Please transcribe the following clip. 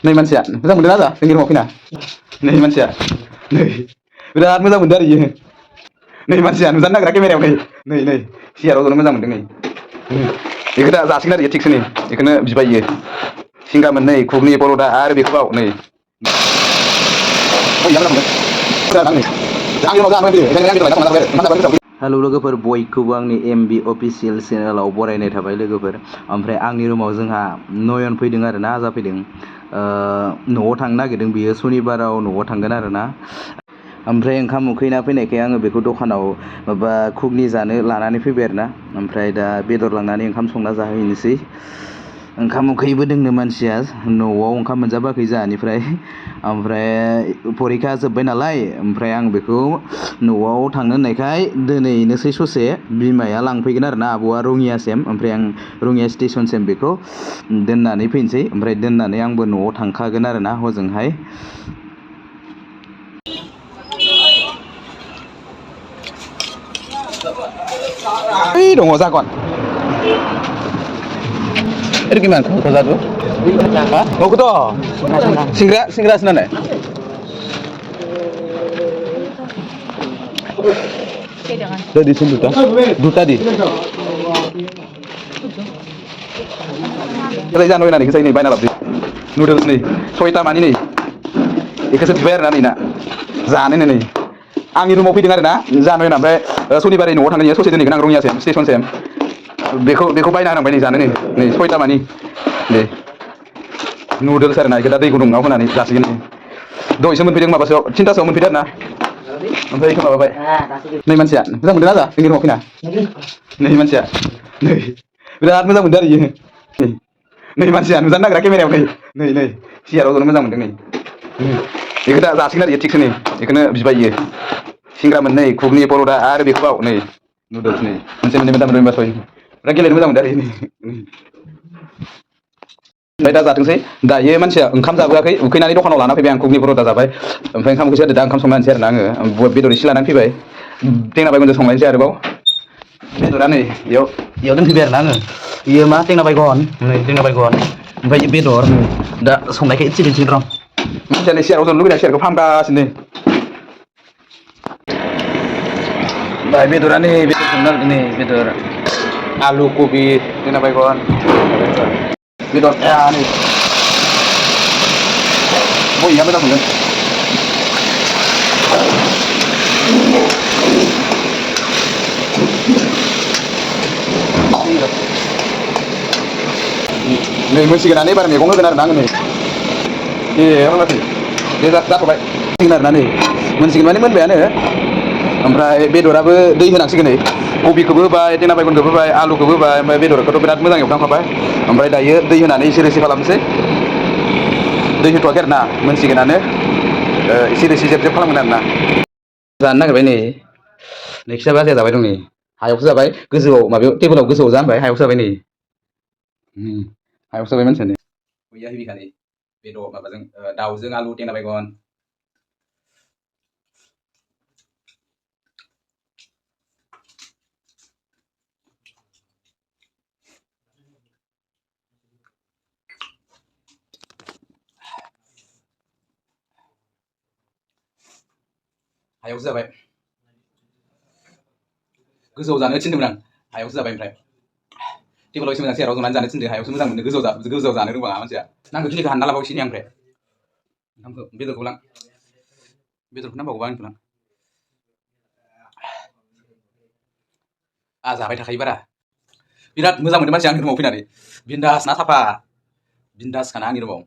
नै मानसिया मोजां मोनदों आजा जोंनि रुमाव फैना नै मानसिया नै बिराद मोजां मोनदों आरो इयो नै मानसिया नुजानो नागिरा केमेरायाव नै सियाराव जनो मोजां मोनदों नै बेखौ दा जासिगोन आरो इयो थिगसो नै बेखौनो बिबाय इयो सिंग्रा मोननै घुगनि पर'था आरो बेखौबाव नै हेल' लोगोफोर बयखौबो आंनि MB अफिसियेल चेनेलाव बरायनाय थाबाय लोगोफोर ओमफ्राय आंनि रुमाव जोंहा नयन फैदों आरो ना आजा फैदों न'आव थांनो नागिरदों बियो सनिबाराव न'आव थांगोन आरो ना ओमफ्राय ओंखाम उखैना फैनायखाय आङो बेखौ दखानाव माबा घुगनि जानो लानानै फैबाय आरो ना ओमफ्राय दा बेदर लांनानै ओंखाम संना जाहैनोसै ओंखाम उखैबोदोंनो मानसिया न'आव ओंखाम मोनजाबोआखै जोंहानिफ्राय ओमफ्राय फरिखा जोब्बाय नालाय ओमफ्राय आं बेखौ न'आव थांनो होननायखाय दोनैनोसै ससे बिमाया लांफैगोन आरो ना आब'आ रङियासिम ओमफ्राय आं रङिया स्टेसनसिम बेखौ दोननानै फैनोसै ओमफ्राय दोननानै आंबो न'आव थांखागोन आरो ना हजोंहाय ओइ दङ जागोन itu gimana? Satu satu. Oh kuto. Singra senane. Tadi sini duta di. Kita jangan main nanti, kita ini bayar lebih. Noodles nih, soita mani nih. Ikut bayar nanti nak. Zane nih. Angin rumah pi dengar na, jangan main sampai Sunibar ini orang tanya sosial ini kenang rungnya sem, station sem. Beko bayar nang bayar nih zane nih soita mani. Nih. Noodles आरो ना इखौ दा दै गुदुङाव होनानै जासिगोन दहायसो मोनफैदों माबासोआव 3थासोआव मोनफैदों आरो ना ओमफ्राय इखौ माबाबाय नै मानसिया मोजां मोनदों आजा जोंनि रुमाव फैना नै मानसिया नै बिराद मोजां मोनदों आरो इयो नै मानसिया नुजानो नागिरा केमेरायाव नै सियाराव जनो मोजां मोनदों नै बेखौ दा जासिगोन आरो इयो थिगसो नै बेखौनो बिबाय इयो सिंग्रा मोननै घुगनि पर'था आरो बेखौबाव नै नुदोल्स नै मोनसे मोननै मोनथाम मोनब्रै मोनबा सय बिराद गेलेनो मोजां मोनदों आरो नै ओमफ्राय दा जाथोंसै दायो मानसिया ओंखाम जाबोआखै उखैनानै दखानाव लाना फैबाय आं घुगनि पर'था जाबाय ओमफ्राय ओंखाम उखैसो दा ओंखाम संना होनोसै आरो ना आङो बेदर एसे लानानै फैबाय टेंना बायगनजों संलायनोसै आरोबाव बेदरा नै इयाव दोनफैबाय आरो ना आङो इयो मा टेंना बायगन नै टेंना बायगन ओमफ्राय बेदर दा संनायखाय एसे दिन्थिगोन र' मानसिया नै सियाराव जनो लुबैनाय सियारखौ फाहामगासिनो ओमफ्राय बेदरा नै बेदर संनो नागिरदों नै बेदर आलु कबि टेंना बायगन बेदर नै बयया मोजां मोनदों नै मोनसिगोनानो एबार मैगं होगोन आरो ना आङो नै होनाखै बे जाथ'बाय मोनसिगोन आरो ना नै मोनसिगोन माने मोनबायानो ओमफ्राय बेदराबो दै होनांसिगोन नै कबिखौबो होबाय टेंना बायगनखौबो होबाय आलुखौबो होबाय ओमफ्राय बेदरखौथ' बिराद मोजां एवफ्रामखाबाय ओमफ्राय दायो दै होनानै एसे रोसि खालामनोसै दै होथ'वाखै आरो ना मोनसिगोनानो एसे रोसि जेब जेब खालामगोन आरो ना जानो नागिरबाय नै नैखिजा बाजैया जाबाय दं नै हायावसो जाबाय गोजौआव माबायाव टेबोलाव गोजौआव जा होनबाय हायावसो जाबाय नै हायावसो जाबाय मानसियानो गैया हेबिखालि बेदर माबाजों दाउजों आलु टेंना बायगन हायावसो जाबाय गोजौआव जानो थिनदोंमोन आं हायावसो जाबाय ओमफ्राय टेबोलाव एसे मोजां सेयाराव जनानै जानो थिनदों हायावसो मोजां मोनदों गोजौआव जानो रोंबाङा मानसिया नांगौ खिनिखौ हानना लाबाव एसे ओमफ्राय ओंखामखौ बेदरखौ लां बेदरखौ नांबावगौबा आंखौ लां जाबाय थाखायो बारा बिराद मोजां मोनदों मानसिया आंनि रुमाव फैनानै बिन्दास ना साफा बिन्दासखाना आंनि रुमाव